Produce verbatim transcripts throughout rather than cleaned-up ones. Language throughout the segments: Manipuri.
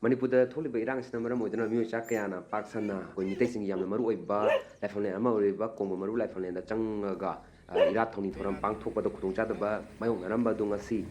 ꯃꯅꯤꯄꯨꯔꯗ ꯊꯣꯛꯂꯤꯕ ꯏꯔꯥꯡ ꯑꯁꯤꯅ ꯃꯔꯝ ꯑꯣꯏꯗꯨꯅ ꯃꯤꯑꯣꯏ ꯆꯥ ꯀꯌꯥꯅ ꯄꯥꯛ ꯁꯟꯅ ꯑꯩꯈꯣꯏ ꯃꯤꯇꯩꯁꯤꯡꯒꯤ ꯌꯥꯝꯅ ꯃꯔꯨ ꯑꯣꯏꯕ ꯂꯥꯏꯐꯝꯂꯦꯟ ꯑꯃ ꯑꯣꯏꯔꯤꯕ ꯀꯣꯡꯕ ꯃꯔꯨ ꯂꯥꯏꯐꯝꯂꯦꯟꯗ ꯆꯪꯉꯒ, ꯑ, ꯏꯔꯥꯠ ꯊꯧꯅꯤ ꯊꯧꯔꯝ ꯄꯥꯡꯊꯣꯛꯄꯗ ꯈꯨꯗꯣꯡꯆꯥꯗꯕ ꯃꯥꯌꯣꯛꯅꯔꯝꯕ ꯑꯗꯨ ꯉꯁꯤ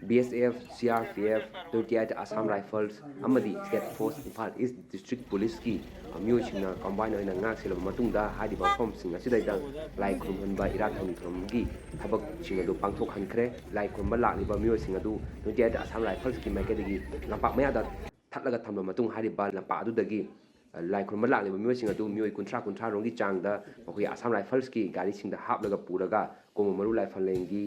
B S F, C R P F, twenty eight Assam Rifles ꯑꯃꯗꯤ State Force Imphal East District Policeꯀꯤ, ꯑ, ꯃꯤꯑꯣꯏꯁꯤꯡꯅ combine ꯑꯣꯏꯅ ꯉꯥꯛ ꯁꯦꯜꯂꯕ ꯃꯇꯨꯡꯗ ꯍꯥꯏꯔꯤꯕ ꯃꯐꯝꯁꯤꯡ ꯑꯁꯤꯗꯩꯗ ꯂꯥꯏ ꯈꯨꯔꯨꯝꯍꯟꯕ ꯏꯔꯥꯠ ꯊꯧꯅꯤ ꯊꯧꯔꯝꯒꯤ ꯊꯕꯛꯁꯤꯡ ꯑꯗꯨ ꯄꯥꯡꯊꯣꯛꯍꯟꯈ꯭ꯔꯦ꯫ ꯂꯥꯏ ꯈꯨꯔꯨꯝꯕ ꯂꯥꯛꯂꯤꯕ ꯃꯤꯑꯣꯏꯁꯤꯡ ꯑꯗꯨ twenty eight Assam Riflesꯀꯤ ꯃꯥꯏꯀꯩꯗꯒꯤ ꯂꯝꯄꯥꯛ ꯃꯌꯥꯗ ꯊꯠꯂꯒ ꯊꯝꯂꯕ ꯃꯇꯨꯡ ꯍꯥꯏꯔꯤꯕ ꯂꯝꯄꯥꯛ ꯑꯗꯨꯗꯒꯤ, ꯑ, ꯂꯥꯏ ꯈꯨꯔꯨꯝꯕ ꯂꯥꯛꯂꯤꯕ ꯃꯤꯑꯣꯏꯁꯤꯡ ꯑꯗꯨ ꯃꯤꯑꯣꯏ ꯀꯨꯟꯊ꯭ꯔꯥ, ꯀꯨꯟꯊ꯭ꯔꯥ ꯔꯣꯝꯒꯤ ꯆꯥꯡꯗ ꯃꯈꯣꯏꯒꯤ Assam Riflesꯀꯤ ꯒꯥꯔꯤꯁꯤꯡꯗ ꯍꯥꯞꯂꯒ ꯄꯨꯔꯒ ꯀꯣꯡꯕ ꯃꯔꯨ ꯂꯥꯏꯐꯝꯂꯦꯟꯒꯤ,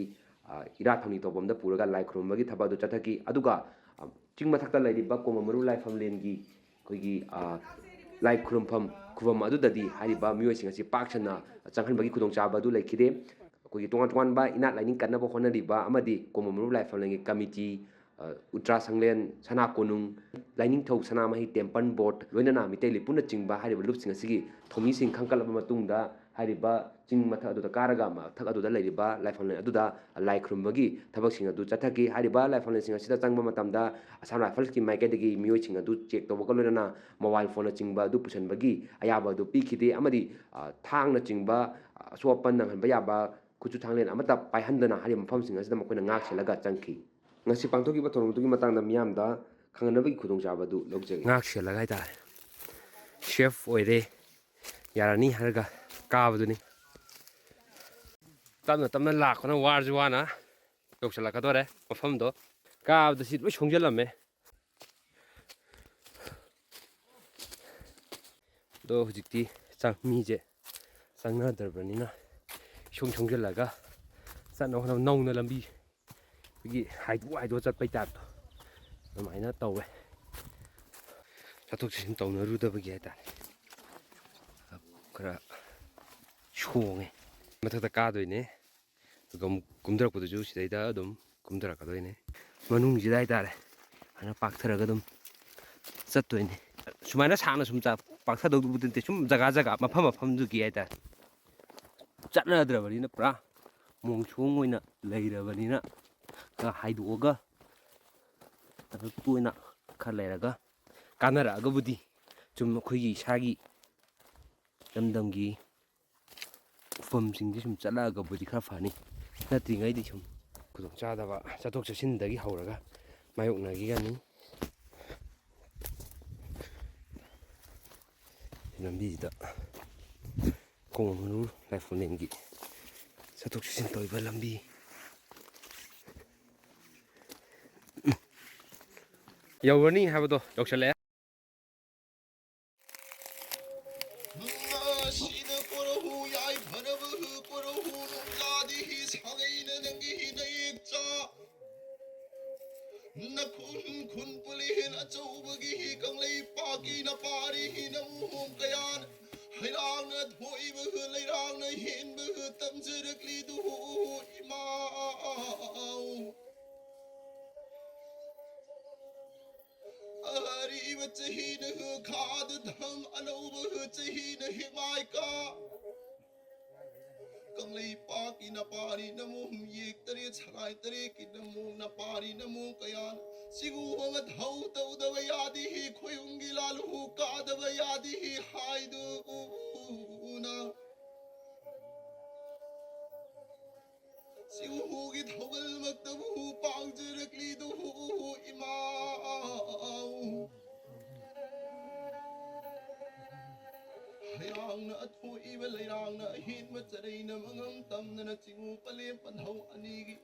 ꯑ, ꯏꯔꯥꯠ ꯊꯧꯅꯤ ꯇꯧꯐꯝꯗ ꯄꯨꯔꯒ ꯂꯥꯏ ꯈꯨꯔꯨꯝꯕꯒꯤ ꯊꯕꯛ ꯑꯗꯨ ꯆꯠꯊꯈꯤ꯫ ꯑꯗꯨꯒ, ꯑ, ꯆꯤꯡ ꯃꯊꯛꯇ ꯂꯩꯔꯤꯕ ꯀꯣꯡꯕ ꯃꯔꯨ ꯂꯥꯏꯐꯝꯂꯦꯟꯒꯤ ꯑꯩꯈꯣꯏꯒꯤ, ꯑ, ꯂꯥꯏ ꯈꯨꯔꯨꯝꯐꯝ, ꯈꯨꯕꯝ ꯑꯗꯨꯗꯗꯤ ꯍꯥꯏꯔꯤꯕ ꯃꯤꯑꯣꯏꯁꯤꯡ ꯑꯁꯤ ꯄꯥꯛ ꯁꯟꯅ ꯆꯪꯍꯟꯕꯒꯤ ꯈꯨꯗꯣꯡꯆꯥꯕ ꯑꯗꯨ ꯂꯩꯈꯤꯗꯦ꯫ ꯑꯩꯈꯣꯏꯒꯤ ꯇꯣꯉꯥꯟ ꯇꯣꯉꯥꯟꯕ ꯏꯅꯥꯠ ꯂꯥꯏꯅꯤꯡ ꯀꯟꯅꯕ ꯍꯣꯠꯅꯔꯤꯕ ꯑꯃꯗꯤ ꯀꯣꯡꯕ ꯃꯔꯨ ꯂꯥꯏꯐꯝꯂꯦꯟꯒꯤ ꯀꯃꯤꯇꯤ, ꯑ, ꯎꯇ꯭ꯔꯥ ꯁꯪꯂꯦꯟ, ꯁꯅꯥ ꯀꯣꯅꯨꯡ, ꯂꯥꯏꯅꯤꯡꯊꯧ ꯁꯅꯥꯃꯍꯤ ꯇꯦꯝꯄꯜ ꯕꯣꯔꯗ, ꯂꯣꯏꯅꯅ ꯃꯤꯇꯩ ꯂꯤꯄꯨꯅꯆꯤꯡꯕ ꯍꯥꯏꯔꯤꯕ ꯂꯨꯞꯁꯤꯡ ꯑꯁꯤꯒꯤ ꯊꯧꯃꯤꯁꯤꯡ ꯈꯟꯒꯠꯂꯕ ꯃꯇꯨꯡꯗ ꯍꯥꯏꯔꯤꯕ ꯆꯤꯡ ꯃꯊꯛ ꯑꯗꯨꯗ ꯀꯥꯔꯒ ꯃꯊꯛ ꯑꯗꯨꯗ ꯂꯩꯔꯤꯕ ꯂꯥꯏꯐꯝꯂꯦꯟ ꯑꯗꯨꯗ ꯂꯥꯏ ꯈꯨꯔꯨꯝꯕꯒꯤ ꯊꯕꯛꯁꯤꯡ ꯑꯗꯨ ꯆꯠꯊꯈꯤ꯫ ꯍꯥꯏꯔꯤꯕ ꯂꯥꯏꯐꯝꯂꯦꯟꯁꯤꯡ ꯑꯁꯤꯗ ꯆꯪꯕ ꯃꯇꯝꯗ Assam Riflesꯀꯤ ꯃꯥꯏꯀꯩꯗꯒꯤ ꯃꯤꯑꯣꯏꯁꯤꯡ ꯑꯗꯨ check ꯇꯧꯕꯒ ꯂꯣꯏꯅꯅ mobile phoneꯅꯆꯤꯡꯕ ꯑꯗꯨ ꯄꯨꯁꯤꯟꯕꯒꯤ ꯑꯌꯥꯕ ꯑꯗꯨ ꯄꯤꯈꯤꯗꯦ ꯑꯃꯗꯤ, ꯑ, ꯊꯥꯡꯅꯆꯤꯡꯕ, ꯑ, ꯑꯁꯣꯛ ꯑꯄꯟ ꯅꯪꯍꯟꯕ ꯌꯥꯕ ꯈꯨꯠꯁꯨ ꯊꯥꯡꯂꯦꯟ ꯑꯃꯠꯇ ꯄꯥꯏꯍꯟꯗꯅ ꯍꯥꯏꯔꯤꯕ ꯃꯐꯝꯁꯤꯡ ꯑꯁꯤꯗ ꯃꯈꯣꯏꯅ ꯉꯥꯛ ꯁꯦꯜꯂꯒ ꯆꯪꯈꯤ꯫ ꯉꯁꯤ ꯄꯥꯡꯊꯣꯛꯈꯤꯕ ꯊꯧꯔꯝ ꯑꯗꯨꯒꯤ ꯃꯇꯥꯡꯗ ꯃꯤꯌꯥꯝꯗ ꯈꯪꯍꯟꯅꯕꯒꯤ ꯈꯨꯗꯣꯡꯆꯥꯕ ꯑꯗꯨ ꯂꯧꯖꯒꯦ꯫ ꯉꯥꯛ ꯁꯦꯜꯂꯒ ꯍꯥꯏꯇꯥꯔꯦ, safe ꯑꯣꯏꯔꯦ, ꯌꯥꯔꯅꯤ ꯍꯥꯏꯔꯒ ꯀꯥꯕꯗꯨꯅꯤ꯫ ꯇꯞꯅ ꯇꯞꯅ ꯂꯥꯛꯄꯅ ꯋꯥꯔꯁꯨ ꯋꯥꯅ ꯌꯧꯁꯤꯜꯂꯛꯀꯗꯣꯔꯦ ꯃꯐꯝꯗꯣ꯫ ꯀꯥꯕꯗ ꯁꯤ ꯂꯣꯏ ꯁꯣꯡꯖꯜꯂꯝꯃꯦ꯫ ꯑꯗꯣ ꯍꯧꯖꯤꯛꯇꯤ ꯆꯪ-, ꯃꯤꯁꯦ ꯆꯪꯅꯗ꯭ꯔꯕꯅꯤꯅ ꯏꯁꯣꯡ ꯁꯣꯡꯖꯜꯂꯒ ꯆꯠꯅꯕ ꯍꯣꯠꯅꯕ ꯅꯧꯅ ꯂꯝꯕꯤ ꯑꯩꯈꯣꯏꯒꯤ ꯍꯥꯏꯗꯣꯛ ꯍꯥꯏꯗꯣꯛꯑ ꯆꯠꯄꯩ typeꯇꯣ ꯑꯗꯨꯃꯥꯏꯅ ꯇꯧꯋꯦ꯫ ꯆꯠꯊꯣꯛ ꯆꯠꯁꯤꯟ ꯇꯧꯅꯔꯨꯗꯕꯒꯤ ꯍꯥꯏꯇꯥꯔꯦ꯫ ꯈꯔ ꯁꯣꯡꯉꯦ꯫ ꯃꯊꯛꯇ ꯀꯥꯗꯣꯏꯅꯦ꯫ ꯑꯗꯨꯒ ꯑꯃꯨꯛ ꯀꯨꯝꯊꯔꯛꯄꯗꯨꯁꯨ ꯁꯤꯗꯩꯗ ꯑꯗꯨꯝ ꯀꯨꯝꯊꯔꯛꯀꯗꯣꯏꯅꯦ꯫ ꯃꯅꯨꯡꯁꯤꯗ ꯍꯥꯏꯇꯥꯔꯦ, ꯑꯗꯨꯃꯥꯏꯅ ꯄꯥꯛꯊꯔꯒ ꯑꯗꯨꯝ ꯆꯠꯇꯣꯏꯅꯦ꯫ ꯁꯨꯃꯥꯏꯅ ꯁꯥꯡꯅ ꯁꯨꯝ ꯆꯥ-, ꯄꯥꯛꯊꯗꯧꯕꯗꯤ ꯅꯠꯇꯦ, ꯁꯨꯝ ꯖꯒꯥ ꯖꯒꯥ, ꯃꯐꯝ ꯃꯐꯝꯗꯨꯒꯤ ꯍꯥꯏꯇꯥꯔꯦ꯫ ꯆꯠꯅꯗ꯭ꯔꯕꯅꯤꯅ ꯄꯨꯔꯥ ꯃꯣꯡꯁꯣꯡ ꯑꯣꯏꯅ ꯂꯩꯔꯕꯅꯤꯅ ꯈꯔ ꯍꯥꯏꯗꯣꯛꯑꯒ ꯑꯗꯨ ꯇꯣꯏꯅ ꯈꯔ ꯂꯩꯔꯒ ꯀꯥꯟꯅꯔꯛꯑꯒꯕꯨꯗꯤ ꯁꯨꯝ ꯑꯩꯈꯣꯏꯒꯤ ꯏꯁꯥꯒꯤ ꯂꯝꯗꯝꯒꯤ ꯃꯐꯝꯁꯤꯡꯁꯤ ꯁꯨꯝ ꯆꯠꯂꯛꯑꯒꯕꯨꯗꯤ ꯈꯔ ꯐꯅꯤ꯫ ꯅꯠꯇ꯭ꯔꯤꯉꯩꯗꯤ ꯁꯨꯝ ꯈꯨꯗꯣꯡꯆꯥꯗꯕ ꯆꯠꯊꯣꯛ ꯆꯠꯁꯤꯟꯗꯒꯤ ꯍꯧꯔꯒ ꯃꯥꯌꯣꯛꯅꯈꯤꯒꯅꯤ꯫ ꯂꯝꯕꯤꯁꯤꯗ ꯀꯣꯡꯃꯅꯨꯔ ꯂꯥꯏꯐꯝꯂꯦꯟꯒꯤ ꯆꯠꯊꯣꯛ ꯆꯠꯁꯤꯟ ꯇꯧꯔꯤꯕ ꯂꯝꯕꯤ ꯌꯧꯔꯅꯤ ꯍꯥꯏꯕꯗꯣ ꯌꯧꯁꯜꯂꯛꯑꯦ꯫ ꯃꯁꯤꯅ ꯀꯣꯔꯧꯍꯨ ꯌꯥꯏꯐꯅꯕ ꯀꯣꯔꯧꯍꯨ ꯅꯣꯡꯖꯥꯗꯤ ꯁꯥꯒꯩꯅ ꯅꯪꯒꯤ ꯅꯌꯦꯛꯆꯥ ꯅꯈꯨꯟ ꯈꯨꯟ ꯄꯨꯂꯦꯟ ꯑꯆꯧꯕꯒꯤ ꯀꯪꯂꯩꯄꯥꯛꯀꯤ ꯅꯄꯥꯔꯤ ꯅꯃꯨꯍꯣꯡ ꯀꯌꯥꯅ ꯍꯩꯔꯥꯡꯅ ꯊꯣꯛꯏꯕ ꯂꯩꯔꯥꯡꯅ ꯍꯦꯟꯕ ꯇꯝꯖꯔꯛꯂꯤꯗꯨ ꯏꯃꯥꯎ꯫ ꯑꯔꯤꯕ ꯆꯍꯤꯅ ꯈꯥꯗ ꯙꯝ ꯑꯅꯧꯕ ꯆꯍꯤꯅ ꯍꯤꯃꯥꯏꯀꯥ ꯀꯪꯂꯩꯄꯥꯛꯀꯤ ꯅꯄꯥꯔꯤ ꯅꯃꯨꯝ ꯌꯦꯛ ꯇꯔꯦꯠ ꯁꯂꯥꯏ ꯇꯔꯦꯠꯀꯤ ꯅꯃꯨ ꯅꯄꯥꯔꯤ ꯅꯃꯨ ꯀꯌꯥꯅ ꯁꯤꯒꯨꯝꯕ ꯃꯊꯧ ꯇꯧꯗꯕ ꯌꯥꯗꯦ ꯈꯣꯌꯨꯝꯒꯤ ꯂꯥꯂꯨ ꯀꯥꯗꯕ ꯌꯥꯗꯦ ꯍꯥꯏꯗꯨꯅ ꯁꯤꯒꯨꯝꯕꯒꯤ ꯊꯧꯒꯜꯃꯛꯇꯕꯨ ꯄꯥꯡꯖꯔꯛꯂꯤꯗꯨ ꯏꯃꯥꯎ꯫ ꯍꯩꯔꯥꯡꯅ ꯑꯊꯣꯛꯏꯕ ꯂꯩꯔꯥꯡꯅ ꯑꯍꯦꯟꯕ ꯆꯔꯩꯅ ꯃꯉꯝ ꯇꯝꯗꯅ ꯆꯤꯡꯉꯨ ꯄꯂꯦꯝ ꯄꯟꯊꯧ ꯑꯅꯤꯒꯤ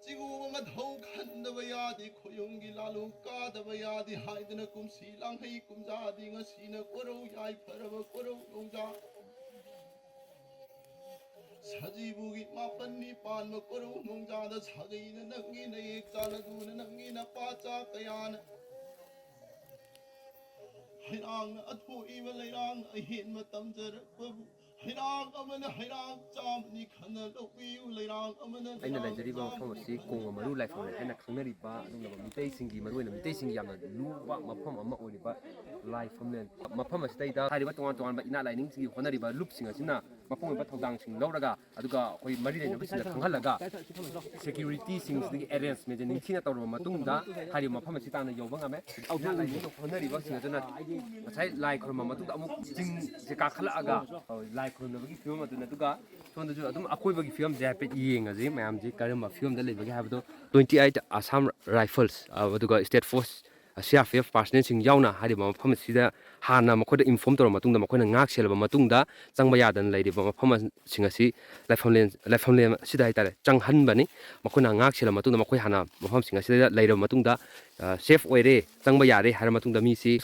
ꯆꯤꯡꯉꯨꯕ ꯃꯊꯧ ꯈꯟꯗꯕ ꯌꯥꯗꯦ ꯈꯣꯌꯨꯝꯒꯤ ꯂꯥꯂꯨ ꯀꯥꯗꯕ ꯌꯥꯗꯦ ꯍꯥꯏꯗꯅ ꯀꯨꯝꯁꯤ ꯂꯥꯡꯍꯩ ꯀꯨꯝꯖꯥꯗꯤ ꯉꯁꯤꯅ ꯀꯣꯔꯧ ꯌꯥꯏꯐꯔꯕ ꯀꯣꯔꯧ ꯅꯣꯡꯖꯥ ꯁꯖꯤꯕꯨꯒꯤ ꯃꯥꯄꯟꯅꯤ ꯄꯥꯟꯕ ꯀꯣꯔꯧ ꯅꯣꯡꯖꯥꯗ ꯁꯥꯒꯩꯅ ꯅꯪꯒꯤ ꯅꯌꯦꯛ ꯆꯥꯅꯗꯨꯅ ꯅꯪꯒꯤ ꯅꯄꯥꯆꯥ ꯀꯌꯥꯅ ꯍꯩꯔꯥꯡꯅ ꯑꯊꯣꯛꯏꯕ ꯂꯩꯔꯥꯡ ꯑꯍꯦꯟꯕ ꯇꯝꯖꯔꯛꯄꯕꯨ ꯍꯩꯔꯥꯡ ꯑꯃꯅ ꯍꯩꯔꯥꯡ ꯆꯥꯝꯃꯅꯤ ꯈꯟꯅ ꯂꯧꯕꯤꯌꯨ, ꯂꯩꯔꯥꯡ ꯑꯃꯅ ꯑꯩꯅ ꯂꯩꯖꯔꯤꯕ ꯃꯐꯝ ꯑꯁꯤ ꯀꯣꯡꯕ ꯃꯔꯨ ꯂꯥꯏꯐꯝ ꯍꯥꯏꯅ ꯈꯪꯅꯔꯤꯕ, ꯑꯗꯨꯒ ꯃꯤꯇꯩꯁꯤꯡꯒꯤ, ꯃꯔꯨꯑꯣꯏꯅ ꯃꯤꯇꯩꯁꯤꯡꯒꯤ ꯌꯥꯝꯅ ꯂꯨꯕ ꯃꯐꯝ ꯑꯃ ꯑꯣꯏꯔꯤꯕ ꯂꯥꯏꯐꯝꯂꯦꯟ꯫ ꯃꯐꯝ ꯑꯁꯤꯗꯩꯗ ꯍꯥꯏꯔꯤꯕ ꯇꯣꯉꯥꯟ ꯇꯣꯉꯥꯟꯕ ꯏꯅꯥꯠ ꯂꯥꯏꯅꯤꯡꯁꯤꯡꯒꯤ ꯍꯣꯠꯅꯔꯤꯕ ꯂꯨꯞꯁꯤꯡ ꯑꯁꯤꯅ ꯃꯄꯨꯡ ꯑꯣꯏꯕ ꯊꯧꯗꯥꯡꯁꯤꯡ ꯂꯧꯔꯒ, ꯑꯗꯨꯒ ꯑꯩꯈꯣꯏ ꯃꯔꯤ ꯂꯩꯅꯕꯁꯤꯡꯗ ꯈꯪꯍꯜꯂꯒ, ꯁꯦꯀ꯭ꯌꯨꯔꯤꯇꯤꯁꯤꯡꯁꯤꯗꯒꯤ ꯑꯦꯔꯦꯟꯖꯃꯦꯟꯁꯦ ꯅꯤꯡꯊꯤꯅ ꯇꯧꯔꯕ ꯃꯇꯨꯡꯗ ꯍꯥꯏꯔꯤꯕ ꯃꯐꯝ ꯑꯁꯤ ꯇꯥꯟꯅ ꯌꯧꯕ ꯉꯝꯃꯦ꯫ ꯏꯅꯥꯠ ꯂꯥꯏꯅꯤꯡꯗ ꯍꯣꯠꯅꯔꯤꯕꯁꯤꯡ ꯑꯗꯨꯅ ꯉꯁꯥꯏ ꯂꯥꯏ ꯈꯨꯔꯨꯝꯕ ꯃꯇꯨꯡꯗ ꯑꯃꯨꯛ ꯆꯤꯡꯁꯦ ꯀꯥꯈꯠꯂꯛꯑꯒ, ꯑ, ꯂꯥꯏ ꯈꯨꯔꯨꯝꯅꯕꯒꯤ ꯐꯤꯕꯝ ꯑꯗꯨꯅ, ꯑꯗꯨꯒ ꯁꯣꯝꯗꯁꯨ ꯑꯗꯨꯝ ꯑꯀꯣꯏꯕꯒꯤ ꯐꯤꯕꯝꯁꯦ ꯍꯥꯏꯐꯦꯠ ꯌꯦꯡꯉꯁꯤ ꯃꯌꯥꯝꯁꯦ ꯀꯔꯝꯕ ꯐꯤꯕꯝꯗ ꯂꯩꯕꯒꯦ ꯍꯥꯏꯕꯗꯣ꯫ Twenty eight Assam Rifles, ꯑ, ꯑꯗꯨꯒ State Force, ꯑ, C R P F personnelꯁꯤꯡ ꯌꯥꯎꯅ ꯍꯥꯏꯔꯤꯕ ꯃꯐꯝ ꯑꯁꯤꯗ ꯍꯥꯟꯅ ꯃꯈꯣꯏꯗ ꯏꯟꯐꯣꯔꯝ ꯇꯧꯔꯕ ꯃꯇꯨꯡꯗ, ꯃꯈꯣꯏꯅ ꯉꯥꯛ ꯁꯦꯜꯂꯕ ꯃꯇꯨꯡꯗ, ꯆꯪꯕ ꯌꯥꯗꯅ ꯂꯩꯔꯤꯕ ꯃꯐꯝꯁꯤꯡ ꯑꯁꯤ ꯂꯥꯏꯐꯝꯂꯦꯟ, ꯂꯥꯏꯐꯝꯂꯦꯟ ꯑꯁꯤꯗ ꯍꯥꯏꯇꯥꯔꯦ, ꯆꯪꯍꯟꯕꯅꯤ꯫ ꯃꯈꯣꯏꯅ ꯉꯥꯛ ꯁꯦꯜꯂꯕ ꯃꯇꯨꯡꯗ, ꯃꯈꯣꯏ ꯍꯥꯟꯅ ꯃꯐꯝꯁꯤꯡ ꯑꯁꯤꯗ ꯂꯩꯔꯕ ꯃꯇꯨꯡꯗ, ꯑ, ꯁꯦꯐ ꯑꯣꯏꯔꯦ, ꯆꯪꯕ ꯌꯥꯔꯦ ꯍꯥꯏꯔ ꯃꯇꯨꯡꯗ, ꯃꯤꯁꯤ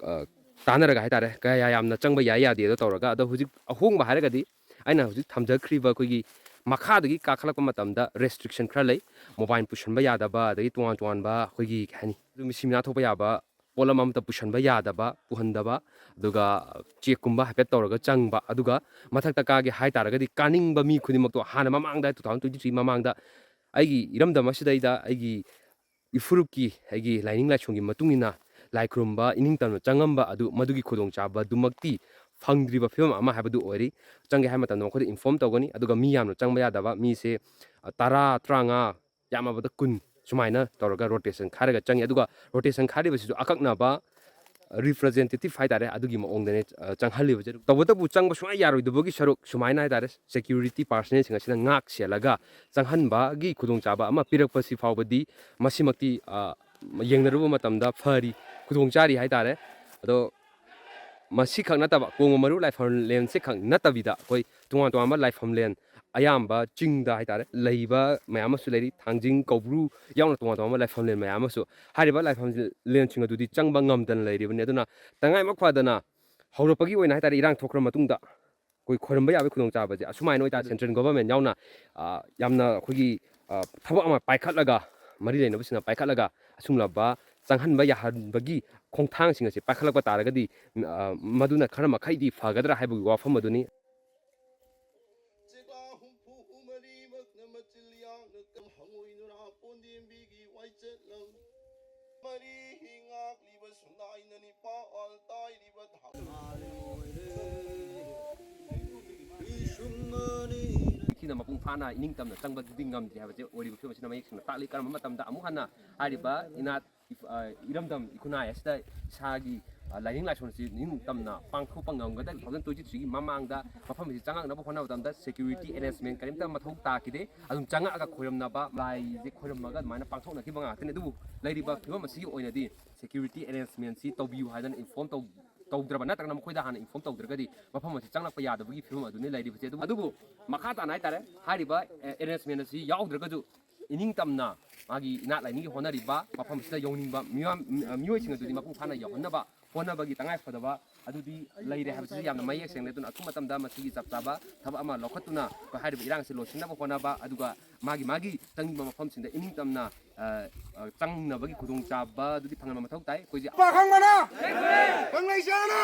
ꯑ, ꯇꯥꯟꯅꯔꯒ ꯍꯥꯏꯇꯥꯔꯦ, ꯀꯌꯥ ꯌꯥꯝꯅ ꯆꯪꯕ ꯌꯥꯏ ꯌꯥꯗꯦꯗꯣ ꯇꯧꯔꯒ꯫ ꯑꯗꯣ ꯍꯧꯖꯤꯛ ꯑꯍꯣꯡꯕ ꯍꯥꯏꯔꯒꯗꯤ, ꯑꯩꯅ ꯍꯧꯖꯤꯛ ꯊꯝꯖꯈ꯭ꯔꯤꯕ ꯑꯩꯈꯣꯏꯒꯤ ꯃꯈꯥꯗꯒꯤ ꯀꯥꯈꯠꯂꯛꯄ ꯃꯇꯝꯗ ꯔꯦꯁꯇ꯭ꯔꯤꯛꯁꯟ ꯈꯔ ꯂꯩ꯫ ꯃꯣꯕꯥꯏꯜ ꯄꯨꯁꯟꯕ ꯌꯥꯗꯕ, ꯑꯗꯒꯤ ꯇꯣꯉꯥꯟ ꯇꯣꯉꯥꯟꯕ ꯑꯩꯈꯣꯏꯒꯤ, ꯀꯩ ꯍꯥꯏꯅꯤ, ꯃꯤꯁꯤ ꯃꯤꯅꯥ ꯊꯣꯛꯄ ꯌꯥꯕ ꯄꯣꯠꯂꯝ ꯑꯃꯠꯇ ꯄꯨꯁꯟꯕ ꯌꯥꯗꯕ, ꯄꯨꯍꯟꯗꯕ, ꯑꯗꯨꯒ ꯆꯦꯛꯀꯨꯝꯕ ꯍꯥꯏꯐꯦꯠ ꯇꯧꯔꯒ ꯆꯪꯕ꯫ ꯑꯗꯨꯒ ꯃꯊꯛꯇ ꯀꯥꯒꯦ ꯍꯥꯏ ꯇꯥꯔꯒꯗꯤ, ꯀꯥꯅꯤꯡꯕ ꯃꯤ ꯈꯨꯗꯤꯡꯃꯛꯇꯣ ꯍꯥꯟꯅ ꯃꯃꯥꯡꯗ, two thousand twenty three ꯃꯃꯥꯡꯗ ꯑꯩꯒꯤ ꯏꯔꯝꯗꯝ ꯑꯁꯤꯗꯩꯗ ꯑꯩꯒꯤ ꯏꯐꯨꯔꯨꯞꯀꯤ, ꯑꯩꯒꯤ ꯂꯥꯏꯅꯤꯡ ꯂꯥꯏꯁꯣꯟꯒꯤ ꯃꯇꯨꯡ ꯏꯟꯅ ꯂꯥꯏ ꯈꯨꯔꯨꯝꯕ, ꯏꯅꯤꯡ ꯇꯝꯅ ꯆꯪꯉꯝꯕ ꯑꯗꯨ, ꯃꯗꯨꯒꯤ ꯈꯨꯗꯣꯡꯆꯥꯕꯗꯨꯃꯛꯇꯤ ꯐꯪꯗ꯭ꯔꯤꯕ ꯐꯤꯕꯝ ꯑꯃ ꯍꯥꯏꯕꯗꯨ ꯑꯣꯏꯔꯤ꯫ ꯆꯪꯒꯦ ꯍꯥꯏꯕ ꯃꯇꯝꯗ ꯃꯈꯣꯏꯗ ꯏꯟꯐꯣꯔꯝ ꯇꯧꯒꯅꯤ, ꯑꯗꯨꯒ ꯃꯤ ꯌꯥꯝꯅ ꯆꯪꯕ ꯌꯥꯗꯕ, ꯃꯤꯁꯦ, ꯑ, ꯇꯔꯥ, ꯇꯔꯥꯃꯉꯥ, ꯌꯥꯝꯃꯕꯗ ꯀꯨꯟ ꯁꯨꯃꯥꯏꯅ ꯇꯧꯔꯒ ꯔꯣꯇꯦꯁꯟ ꯈꯥꯏꯔꯒ ꯆꯪꯉꯤ꯫ ꯑꯗꯨꯒ ꯔꯣꯇꯦꯁꯟ ꯈꯥꯏꯔꯤꯕꯁꯤꯁꯨ ꯑꯀꯛꯅꯕ ꯔꯤꯄ꯭ꯔꯖꯦꯟꯇꯦꯇꯤꯚ ꯍꯥꯏꯇꯥꯔꯦ, ꯑꯗꯨꯒꯤ ꯃꯑꯣꯡꯗꯅꯦ, ꯑ, ꯆꯪꯍꯜꯂꯤꯕꯁꯦ꯫ ꯇꯧꯕꯇꯕꯨ ꯆꯪꯕ ꯁꯨꯡꯌꯥ ꯌꯥꯔꯣꯏꯗꯕꯒꯤ ꯁꯔꯨꯛ ꯁꯨꯃꯥꯏꯅ ꯍꯥꯏꯇꯥꯔꯦ, ꯁꯦꯀ꯭ꯌꯨꯔꯤꯇꯤ ꯄꯥꯔꯁꯅꯦꯜꯁꯤꯡ ꯑꯁꯤꯅ ꯉꯥꯛ ꯁꯦꯜꯂꯒ ꯆꯪꯍꯟꯕꯒꯤ ꯈꯨꯗꯣꯡꯆꯥꯕ ꯑꯃ ꯄꯤꯔꯛꯄꯁꯤ ꯐꯥꯎꯕꯗꯤ ꯃꯁꯤꯃꯛꯇꯤ, ꯑ, ꯌꯦꯡꯅꯔꯨꯕ ꯃꯇꯝꯗ ꯐꯔꯤ, ꯈꯨꯗꯣꯡ ꯆꯥꯔꯤ ꯍꯥꯏꯇꯥꯔꯦ꯫ ꯑꯗꯣ ꯃꯁꯤꯈꯛ ꯅꯠꯇꯕ, ꯀꯣꯡꯕ ꯃꯔꯨ ꯂꯥꯏꯐꯝꯂꯦꯟꯁꯤꯈꯛ ꯅꯠꯇꯕꯤꯗ, ꯑꯩꯈꯣꯏ ꯇꯣꯉꯥꯟ ꯇꯣꯉꯥꯟꯕ ꯂꯥꯏꯐꯝꯂꯦꯟ, ꯑꯌꯥꯝꯕ ꯆꯤꯡꯗ ꯍꯥꯏꯇꯥꯔꯦ, ꯂꯩꯕ ꯃꯌꯥꯝ ꯑꯃꯁꯨ ꯂꯩꯔꯤ, ꯊꯥꯡꯖꯤꯡ, ꯀꯧꯕ꯭ꯔꯨ ꯌꯥꯎꯅ ꯇꯣꯉꯥꯟ ꯇꯣꯉꯥꯟꯕ ꯂꯥꯏꯐꯝꯂꯦꯟ ꯃꯌꯥꯝ ꯑꯃꯁꯨ꯫ ꯍꯥꯏꯔꯤꯕ ꯂꯥꯏꯐꯝꯂꯦꯟꯁꯤꯡ ꯑꯗꯨꯗꯤ ꯆꯪꯕ ꯉꯝꯗꯅ ꯂꯩꯔꯤꯕꯅꯤ꯫ ꯑꯗꯨꯅ ꯇꯉꯥꯏꯃꯛ ꯐꯗꯅ ꯍꯧꯔꯛꯄꯒꯤ ꯑꯣꯏꯅ ꯍꯥꯏꯇꯥꯔꯦ, ꯏꯔꯥꯡ ꯊꯣꯛꯈ꯭ꯔ ꯃꯇꯨꯡꯗ ꯑꯩꯈꯣꯏ ꯈꯣꯏꯔꯝꯕ ꯌꯥꯕꯒꯤ ꯈꯨꯗꯣꯡꯆꯥꯕꯁꯦ ꯑꯁꯨꯃꯥꯏꯅ ꯑꯣꯏꯇꯥꯔꯦ, ꯁꯦꯟꯇ꯭ꯔꯦꯜ ꯒꯣꯚꯔꯟꯃꯦꯟ ꯌꯥꯎꯅ, ꯑ, ꯌꯥꯝꯅ ꯑꯩꯈꯣꯏꯒꯤ, ꯑ, ꯊꯕꯛ ꯑꯃ ꯄꯥꯏꯈꯠꯂꯒ, ꯃꯔꯤ ꯂꯩꯅꯕꯁꯤꯡꯅ ꯄꯥꯏꯈꯠꯂꯒ, ꯑꯁꯨꯝꯂꯕ ꯆꯪꯍꯟꯕ ꯌꯥꯍꯟꯕꯒꯤ ꯈꯣꯡꯊꯥꯡꯁꯤꯡ ꯑꯁꯤ ꯄꯥꯏꯈꯠꯂꯛꯄ ꯇꯥꯔꯒꯗꯤ, ꯑ, ꯃꯗꯨꯅ ꯈꯔ ꯃꯈꯩꯗꯤ ꯐꯒꯗ꯭ꯔꯥ ꯍꯥꯏꯕꯒꯤ ꯋꯥꯐꯝ ꯑꯗꯨꯅꯤ꯫ ꯆꯦꯒꯥ ꯍꯨꯝꯐꯨ ꯃꯔꯤꯃꯛꯅ ꯃꯆꯤꯜ ꯌꯥꯡꯅ ꯀꯪ ꯍꯪꯉꯣꯏ ꯅꯨꯔꯥ ꯄꯣꯟꯗꯦꯝꯕꯤꯒꯤ ꯋꯥꯏꯆꯠꯂꯝ ꯃꯔꯤ ꯉꯥꯛꯂꯤꯕ ꯁꯨꯅꯥꯏꯅ ꯅꯤꯄꯥ ꯑꯥꯜ ꯇꯥꯏꯔꯤꯕ ꯊꯥ ꯅꯤꯡꯊꯤꯅ ꯃꯄꯨꯡ ꯐꯥꯅ ꯏꯅꯤꯡꯇꯝꯅ ꯆꯪꯕꯗꯨꯗꯤ ꯉꯝꯗ꯭ꯔꯤ ꯍꯥꯏꯕꯁꯦ ꯑꯣꯏꯔꯤꯕ ꯐꯤꯕꯝ ꯑꯁꯤꯅ ꯃꯌꯦꯛ ꯁꯦꯡꯅ ꯇꯥꯛꯂꯤ꯫ ꯀꯔꯝꯕ ꯃꯇꯝꯗ ꯑꯃꯨꯛ ꯍꯟꯅ ꯍꯥꯏꯔꯤꯕ ꯏꯅꯥꯠ ꯏꯐ-, ꯑ, ꯏꯔꯝꯗꯝ ꯏꯈꯨꯟꯅꯥꯏ ꯑꯁꯤꯗ ꯏꯁꯥꯒꯤ, ꯑ, ꯂꯥꯏꯅꯤꯡ ꯂꯥꯏꯁꯣꯟ ꯑꯁꯤ ꯅꯤꯡꯇꯝꯅ ꯄꯥꯡꯊꯣꯛꯄ ꯉꯝꯒꯗꯒꯦ? Two thousand twenty-three ꯒꯤ ꯃꯃꯥꯡꯗ ꯃꯐꯝ ꯑꯁꯤ ꯆꯪꯉꯛꯅꯕ ꯍꯣꯠꯅꯕ ꯃꯇꯝꯗ security arrangement ꯀꯔꯤꯝꯇ ꯃꯊꯧ ꯇꯥꯈꯤꯗꯦ꯫ ꯑꯗꯨꯝ ꯆꯪꯉꯛꯑꯒ ꯈꯣꯏꯔꯝꯅꯕ, ꯂꯥꯏꯁꯦ ꯈꯣꯏꯔꯝꯃꯒ ꯑꯗꯨꯃꯥꯏꯅ ꯄꯥꯡꯊꯣꯛꯅꯈꯤꯕ ꯉꯥꯛꯇꯅꯤ꯫ ꯑꯗꯨꯕꯨ ꯂꯩꯔꯤꯕ ꯐꯤꯕꯝ ꯑꯁꯤꯒꯤ ꯑꯣꯏꯅꯗꯤ security arrangementꯁꯤ ꯇꯧꯕꯤꯌꯨ ꯍꯥꯏꯗꯅ inform ꯇꯧ-, ꯇꯧꯗ꯭ꯔꯕ ꯅꯠꯇ꯭ꯔꯒꯅ ꯃꯈꯣꯏꯗ ꯍꯥꯟꯅ inform ꯇꯧꯗ꯭ꯔꯒꯗꯤ ꯃꯐꯝ ꯑꯁꯤ ꯆꯪꯂꯛꯄ ꯌꯥꯗꯕꯒꯤ ꯐꯤꯕꯝ ꯑꯗꯨꯅꯤ ꯂꯩꯔꯤꯕꯁꯦ꯫ ꯑꯗꯨꯕꯨ, ꯑꯗꯨꯕꯨ ꯃꯈꯥ ꯇꯥꯅ ꯍꯥꯏꯇꯥꯔꯦ, ꯍꯥꯏꯔꯤꯕ, ꯑꯦ, arrangement ꯑꯁꯤ ꯌꯥꯎꯗ꯭ꯔꯒꯁꯨ ꯏꯅꯤꯡꯇꯝꯅ ꯃꯥꯒꯤ ꯏꯅꯥꯠ ꯂꯥꯏꯅꯤꯡꯒꯤ ꯍꯣꯠꯅꯔꯤꯕ, ꯃꯐꯝ ꯑꯁꯤꯗ ꯌꯧꯅꯤꯡꯕ ꯃꯤꯑꯣ-, ꯃꯤꯑꯣꯏꯁꯤꯡ ꯑꯗꯨꯗꯤ ꯃꯄꯨꯡ ꯐꯥꯅ ꯌꯧꯍꯟꯅꯕ ꯍꯣꯠꯅꯕꯒꯤ ꯇꯉꯥꯏ ꯐꯗꯕ ꯑꯗꯨꯗꯤ ꯂꯩꯔꯦ ꯍꯥꯏꯕꯁꯤꯁꯨ ꯌꯥꯝꯅ ꯃꯌꯦꯛ ꯁꯦꯡꯅ꯫ ꯑꯗꯨꯅ ꯑꯊꯨꯕ ꯃꯇꯝꯗ ꯃꯁꯤꯒꯤ ꯆꯞ ꯆꯥꯕ ꯊꯕꯛ ꯑꯃ ꯂꯧꯈꯠꯇꯨꯅ ꯑꯩꯈꯣꯏ ꯍꯥꯏꯔꯤꯕ ꯏꯔꯥꯡ ꯑꯁꯤ ꯂꯣꯏꯁꯤꯟꯅꯕ ꯍꯣꯠꯅꯕ, ꯑꯗꯨꯒ ꯃꯥꯒꯤ, ꯃꯥꯒꯤ ꯆꯪꯅꯤꯡꯕ ꯃꯐꯝꯁꯤꯡꯗ ꯏꯅꯤꯡꯇꯝꯅ, ꯑ, ꯑ, ꯆꯪꯅꯕꯒꯤ ꯈꯨꯗꯣꯡꯆꯥꯕ ꯑꯗꯨꯗꯤ ꯐꯪꯍꯟꯕ ꯃꯊꯧ ꯇꯥꯏ꯫ ꯑꯩꯈꯣꯏꯁꯦ ꯄꯥꯈꯪꯕꯅ! ꯀꯪꯂꯩꯁꯥꯅ!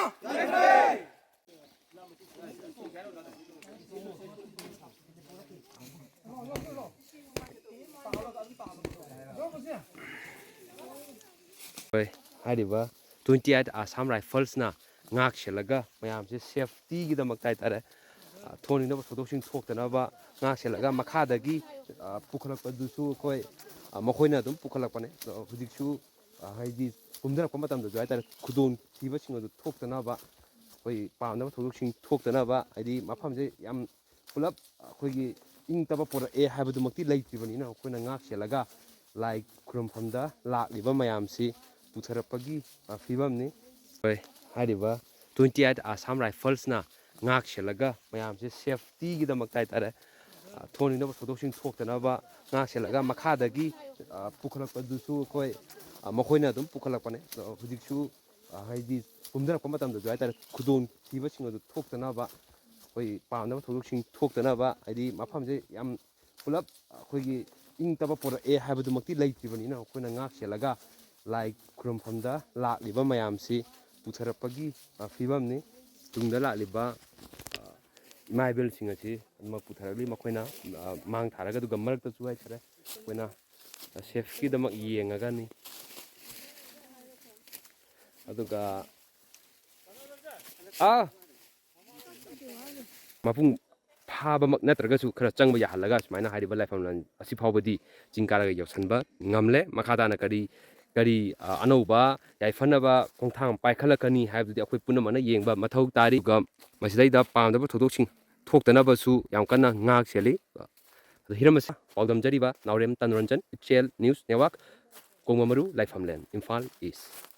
ꯍꯣꯏ, ꯍꯥꯏꯔꯤꯕ twenty-eight Assam Riflesꯅ ꯉꯥꯛ ꯁꯦꯜꯂꯒ ꯃꯌꯥꯝꯁꯦ safetyꯒꯤꯗꯃꯛꯇ ꯍꯥꯏꯇꯥꯔꯦ, ꯑ, ꯊꯣꯛꯍꯟꯅꯤꯡꯗꯕ ꯊꯧꯗꯣꯛꯁꯤꯡ ꯊꯣꯛꯇꯅꯕ ꯉꯥꯛ ꯁꯦꯜꯂꯒ ꯃꯈꯥꯗꯒꯤ, ꯑ, ꯄꯨꯈꯠꯂꯛꯄꯗꯨꯁꯨ ꯑꯩꯈꯣꯏ, ꯑ, ꯃꯈꯣꯏꯅ ꯑꯗꯨꯝ ꯄꯨꯈꯠꯂꯛꯄꯅꯦ꯫ ꯑꯗꯣ ꯍꯧꯖꯤꯛꯁꯨ, ꯑ, ꯍꯥꯏꯗꯤ ꯀꯨꯝꯊꯔꯛꯄ ꯃꯇꯝꯗꯁꯨ ꯍꯥꯏꯇꯥꯔꯦ, ꯈꯨꯗꯣꯡꯊꯤꯕꯁꯤꯡ ꯑꯗꯨ ꯊꯣꯛꯇꯅꯕ ꯑꯩꯈꯣꯏ ꯄꯥꯝꯗꯕ ꯊꯧꯗꯣꯛꯁꯤꯡ ꯊꯣꯛꯇꯅꯕ, ꯍꯥꯏꯗꯤ ꯃꯐꯝꯁꯦ ꯌꯥꯝ ꯄꯨꯂꯞ ꯑꯩꯈꯣꯏꯒꯤ ꯏꯪ ꯇꯞꯄ ꯄꯨꯔꯛꯑꯦ ꯍꯥꯏꯕꯗꯨꯃꯛꯇꯤ ꯂꯩꯇ꯭ꯔꯤꯕꯅꯤꯅ, ꯑꯩꯈꯣꯏꯅ ꯉꯥꯛ ꯁꯦꯜꯂꯒ ꯂꯥꯏ ꯈꯨꯔꯨꯝꯐꯝꯗ ꯂꯥꯛꯂꯤꯕ ꯃꯌꯥꯝꯁꯤ ꯄꯨꯊꯔꯛꯄꯒꯤ, ꯑ, ꯐꯤꯕꯝꯅꯤ꯫ ꯍꯣꯏ, ꯍꯥꯏꯔꯤꯕ twenty-eight Assam Riflesꯅ ꯉꯥꯛ ꯁꯦꯜꯂꯒ ꯃꯌꯥꯝꯁꯦ safetyꯒꯤꯗꯃꯛꯇ ꯍꯥꯏꯇꯥꯔꯦ, ꯑ, ꯊꯣꯛꯍꯟꯅꯤꯡꯗꯕ ꯊꯧꯗꯣꯛꯁꯤꯡ ꯊꯣꯛꯇꯅꯕ ꯉꯥꯛ ꯁꯦꯜꯂꯒ ꯃꯈꯥꯗꯒꯤ, ꯑ, ꯄꯨꯈꯠꯂꯛꯄꯗꯨꯁꯨ ꯑꯩꯈꯣꯏ, ꯑ, ꯃꯈꯣꯏꯅ ꯑꯗꯨꯝ ꯄꯨꯈꯠꯂꯛꯄꯅꯦ꯫ ꯑꯗꯣ ꯍꯧꯖꯤꯛꯁꯨ, ꯑ, ꯍꯥꯏꯗꯤ ꯀꯨꯝꯊꯔꯛꯄ ꯃꯇꯝꯗꯁꯨ ꯍꯥꯏꯇꯥꯔꯦ, ꯈꯨꯗꯣꯡꯊꯤꯕꯁꯤꯡ ꯑꯗꯨ ꯊꯣꯛꯇꯅꯕ, ꯑꯩꯈꯣꯏ ꯄꯥꯝꯗꯕ ꯊꯧꯗꯣꯛꯁꯤꯡ ꯊꯣꯛꯇꯅꯕ, ꯍꯥꯏꯗꯤ ꯃꯐꯝꯁꯦ ꯌꯥꯝ ꯄꯨꯂꯞ ꯑꯩꯈꯣꯏꯒꯤ ꯏꯪ ꯇꯞꯄ ꯄꯨꯔꯛꯑꯦ ꯍꯥꯏꯕꯗꯨꯃꯛꯇꯤ ꯂꯩꯇ꯭ꯔꯤꯕꯅꯤꯅ, ꯑꯩꯈꯣꯏꯅ ꯉꯥꯛ ꯁꯦꯜꯂꯒ ꯂꯥꯏ ꯈꯨꯔꯨꯝꯐꯝꯗ ꯂꯥꯛꯂꯤꯕ ꯃꯌꯥꯝꯁꯤ ꯄꯨꯊꯔꯛꯄꯒꯤ, ꯑ, ꯐꯤꯕꯝꯅꯤ꯫ ꯇꯨꯡꯗ ꯂꯥꯛꯂꯤꯕ, ꯑ, ꯏꯃꯥ ꯏꯕꯦꯜꯁꯤꯡ ꯑꯁꯤ ꯑꯗꯨꯃꯛ ꯄꯨꯊꯔꯛꯂꯤ꯫ ꯃꯈꯣꯏꯅ, ꯑ, ꯃꯥꯡ ꯊꯥꯔꯒ, ꯑꯗꯨꯒ ꯃꯔꯛꯇꯁꯨ ꯍꯥꯏꯇꯥꯔꯦ, ꯑꯩꯈꯣꯏꯅ, ꯑ, ꯁꯦꯐꯀꯤꯗꯃꯛ ꯌꯦꯡꯉꯒꯅꯤ꯫ ꯑꯗꯨꯒ, ꯑꯥ, ꯃꯄꯨꯡ ꯐꯥꯕꯃꯛ ꯅꯠꯇ꯭ꯔꯒꯁꯨ ꯈꯔ ꯆꯪꯕ ꯌꯥꯍꯜꯂꯒ ꯁꯨꯃꯥꯏꯅ ꯍꯥꯏꯔꯤꯕ ꯂꯥꯏꯐꯝ ꯂꯝ ꯑꯁꯤ ꯐꯥꯎꯕꯗꯤ ꯆꯤꯡ ꯀꯥꯔꯒ ꯌꯧꯁꯤꯟꯕ ꯉꯝꯂꯦ꯫ ꯃꯈꯥ ꯇꯥꯅ ꯀꯔꯤ ꯀꯔꯤ, ꯑ, ꯑꯅꯧꯕ ꯌꯥꯏꯐꯅꯕ ꯈꯣꯡꯊꯥꯡ ꯄꯥꯏꯈꯠꯂꯛꯀꯅꯤ ꯍꯥꯏꯕꯗꯨꯗꯤ ꯑꯩꯈꯣꯏ ꯄꯨꯝꯅꯃꯛꯅ ꯌꯦꯡꯕ ꯃꯊꯧ ꯇꯥꯔꯤ꯫ ꯑꯗꯨꯒ ꯃꯁꯤꯗꯩꯗ ꯄꯥꯝꯗꯕ ꯊꯧꯗꯣꯛꯁꯤꯡ ꯊꯣꯛꯇꯅꯕꯁꯨ ꯌꯥꯝ ꯀꯟꯅ ꯉꯥꯛ ꯁꯦꯜꯂꯤ꯫ ꯑꯗꯣ ꯍꯤꯔꯝ ꯑꯁꯤ ꯄꯥꯎꯗꯝꯖꯔꯤꯕ ꯅꯥꯎꯔꯦꯝ ꯇꯅꯨꯔꯟꯖꯟ, ꯏꯆꯦꯜ ꯅ꯭ꯌꯨꯁ ꯅꯦꯠꯋꯥꯔꯛ, ꯀꯣꯡꯕꯃꯔꯨ, ꯂꯥꯏꯐꯝꯂꯦꯟ, ꯏꯝꯐꯥꯜ ꯏꯁ꯫